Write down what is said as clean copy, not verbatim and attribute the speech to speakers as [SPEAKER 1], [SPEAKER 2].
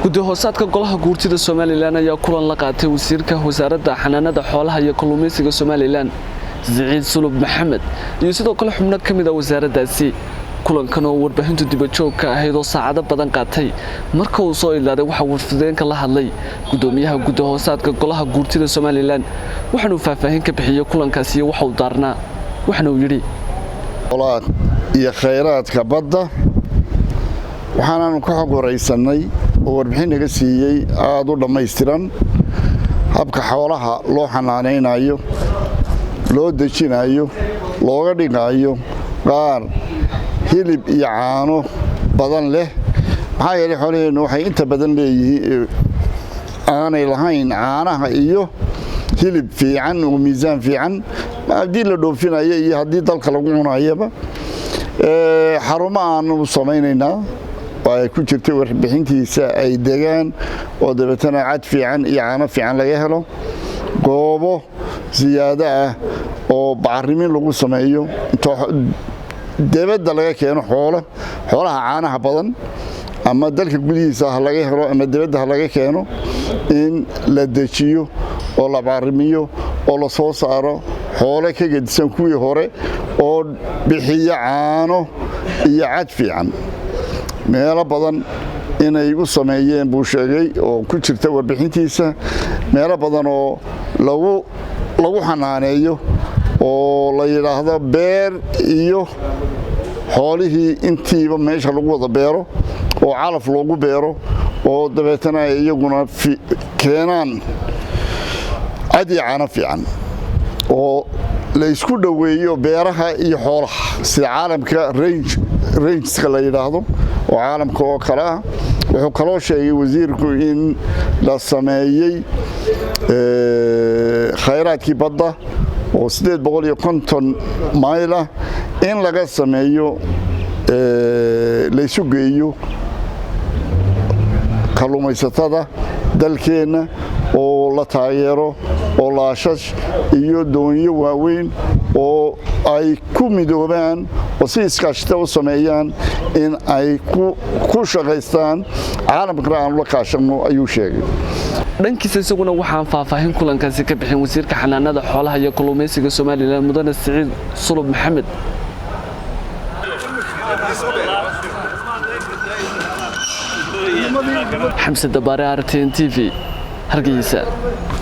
[SPEAKER 1] Guddi-hoosaadka golaha guurtida Somaliland ayaa kulan la qaatay wasiirka wasaaradda xanaanada xoolaha iyo kalluumaysiga Somaliland, Siciid Sulub Maxamed, iyo sidoo kale xubno ka mid ah wasaaraddaasi. Kulankan oo warbaahintu dibajoog ka ahayd oo saacado badan qaatay, marka uu soo idlaaday waxaa warfideenka la hadlay gudoomiyaha guddi-hoosaadka golaha guurtida Somaliland, waxaanuu faahfaahin ka bixiyey kulankaasi iyo waxa uu daarnaa, waxaana uu yidhi:
[SPEAKER 2] Iyo khayraadka badda waxaanaanu ka xog waraysannay oo warbixin naga siiyey aada u dhammaystiran habka xoolaha loo xanaanaynayo, loo dejinayo, looga dhigayo qaar hilib iyo caano badan leh. Maxaa yeelay, xoolaheennu waxay inta badan leeyihiin aanay lahayn caanaha iyo hilib fiican oo miisaan fiican, haddii la dhoofinayo iyo haddii dalka lagu cunayaba. Xarumo aanu samaynaynaa oo ay ku jirtay warbixintiisa ay degaan oo dabeetana cad fiican iyo caano fiican laga helo, goobo siyaado ah oo bacrimin lagu sameeyo, debadda laga keeno xoolo, xoolaha caanaha badan, ama dalka gudihiisa ha laga helo ama debadda ha laga keeno, in la dejiyo oo la bacrimiyo oo la soo saaro xoole ka gedisan kuwii hore oo bixiyo caano iyo cad fiican. Meelo badan inay u sameeyeen buu sheegay oo ku jirta warbixintiisa, meelo badan oo lagu xanaaneeyo oo la yidhaahdo beer iyo xoolihii intiiba meesha lagu wada beero oo calaf loogu beero oo dabeetana ay iyaguna keenaan cad iyo caano fiican oo la isku dhoweeyo beeraha iyo xoolaha, sida caalamka rangeska la yidhaahdo oo caalamka oo kale ah. Wuxuu kaloo sheegay wasiirku in la sameeyey khayraadkii badda oo 850 mayl ah in laga sameeyo, laysu geeyo kalluumaysatada dalkeenna oo la taageero oo laashash iyo doonyo waaweyn oo ay ku midoobaan oo si iskaashita u sameeyaan in ay ku shaqaystaan, caalamkana aanu la kaashanno, ayuu sheegay.
[SPEAKER 1] Dhankiisa isaguna waxaan faahfaahin kulankaasi ka bixin wasiirka xanaanada xoolaha iyo kalluumaysiga Somaliland, mudane Siciid Sulub Maxamed. Xamse Dabaare, RTN TV, Hargeysa.